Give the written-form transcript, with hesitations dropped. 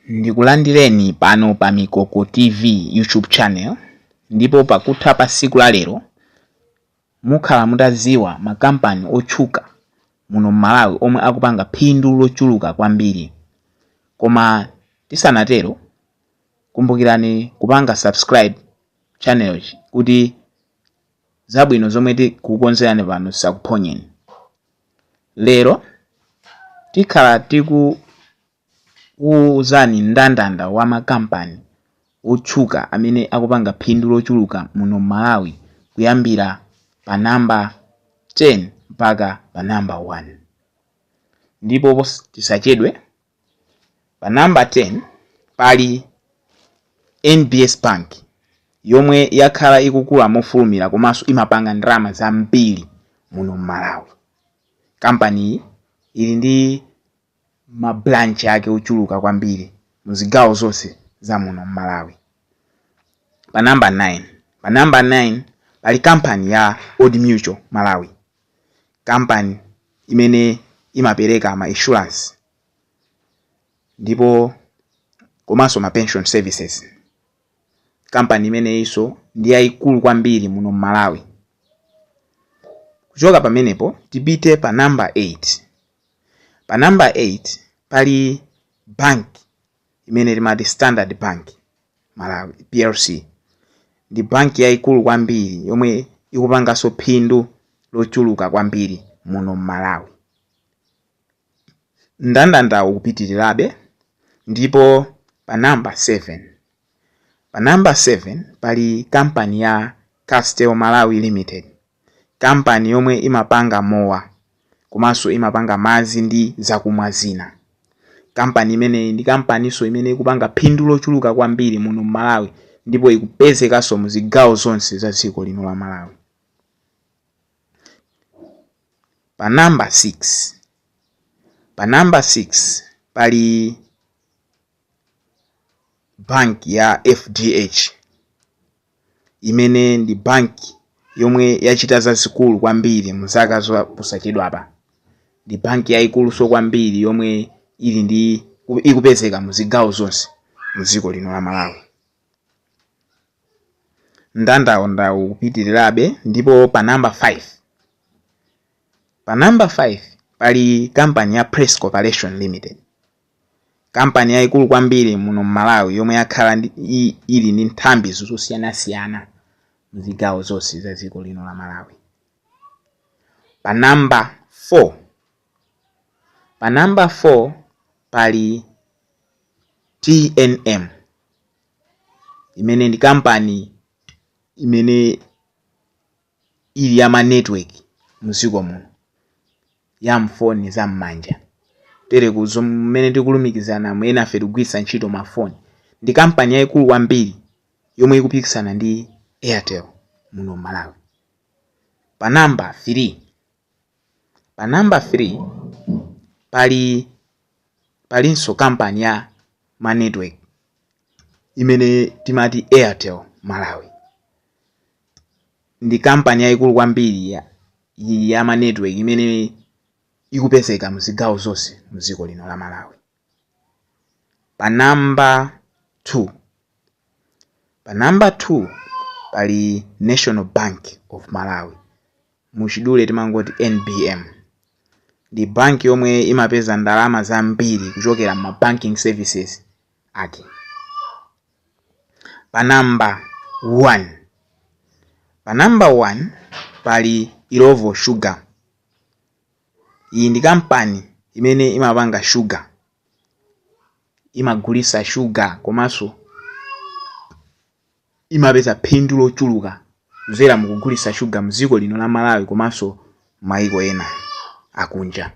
Ndikulandireni pano pa Mikoko TV YouTube channel, ndipo pakutha pa tsiku la lero mukhala mutadziwa makampani otchuka muno m'Malawi omwe akupanga phindu lochuluka kwambiri. Koma tisanatero, kumbukirani kupanga subscribe channel kuti zabwino zomwe tikukonzerani pano zisakuphonyeni. Lero tikhala tikukuwuzani mndandanda wa makampani otchuka amene akupanga phindu lochuluka muno m'Malawi kuyambira pa namba 10 mpaka pa namba 1. Ndipo tisachedwe, pa namba 10 pali NBS Bank yomwe yakhala ikukula mofulumira komanso imapanga ndalama zambiri muno m'Malawi. Kampani iyi ili ndi ma branch ake ochuluka kwambiri muzigawo zonse za muno m'Malawi. Pa namba 9 pali kampani ya Old Mutual Malawi, kampani imene imapereka ma insurance ndipo komanso ma pension services. Kampani imeneyinso ndi yayikulu kwambiri muno m'Malawi. Kuchoka pamenepo tipite pa namba 8. Pa namba 8 pali bank imene timati Standard Bank Malawi PLC. Ndi banki yayikulu kwambiri yomwe ikupanganso phindu lochuluka kwambiri muno m'Malawi. Mndandanda ukupitirirabe, ndipo pa namba 7 pali kampani ya Castel Malawi Limited, kampani yomwe imapanga mowa komanso imapanga madzi ndi zakumwa zina. Kampani imeneyi ndi kampaninso imene ikupanga phindu lochuluka kwambiri muno m'Malawi ndipo ikupezekanso muzigawo zonse za dziko lino la Malawi. Pa namba 6 pali banki ya FDH imene ndi banki yomwe yachita zazikulu kwambiri mu zaka zaposachedwapa. Ndi banki yayikuluso kwambiri yomwe ili ndi ikupezeka mu zigawo zonse mu dziko lino la Malawi. Mndandanda ukupitirirabe, ndipo pa namba 5 pali kampani ya Press Corporation Limited, kampani yayikulu kwambiri muno m'Malawi yomwe yakhala ili ndi nthambi zosiyanasiyana muzigawo zonse za dziko lino la Malawi. Pa namba 4 pali TNM imene ndi kampani imene ili ya ma network mdziko muno, ya mfoni za m'manja tere kuzo mmene tikulumikizana ena afe tikugwiritsa ntchito mafoni. Ndi kampani yayikulu kwambiri yomwe ikupikisana ndi Airtel muno m'Malawi. Pa namba 3 palinso kampani ya ma network imene timati Airtel Malawi. Ndi kampani yayikulu kwambiri ya ma network imene ikupezeka muzigawo zonse mdziko lino la Malawi. Pa namba 2 pali National Bank of Malawi, muchidule timangoti NBM. Ndi banki yomwe imapeza ndalama zambiri kuchokera ma banking services ake. Pa namba 1 pali Illovo Sugar. Iyi ndi kampani imene imapanga sugar, imagulitsa sugar komanso imapeza phindu lochuluka kudzera mukugulitsa sugar mdziko lino la Malawi komanso maiko ena akunja.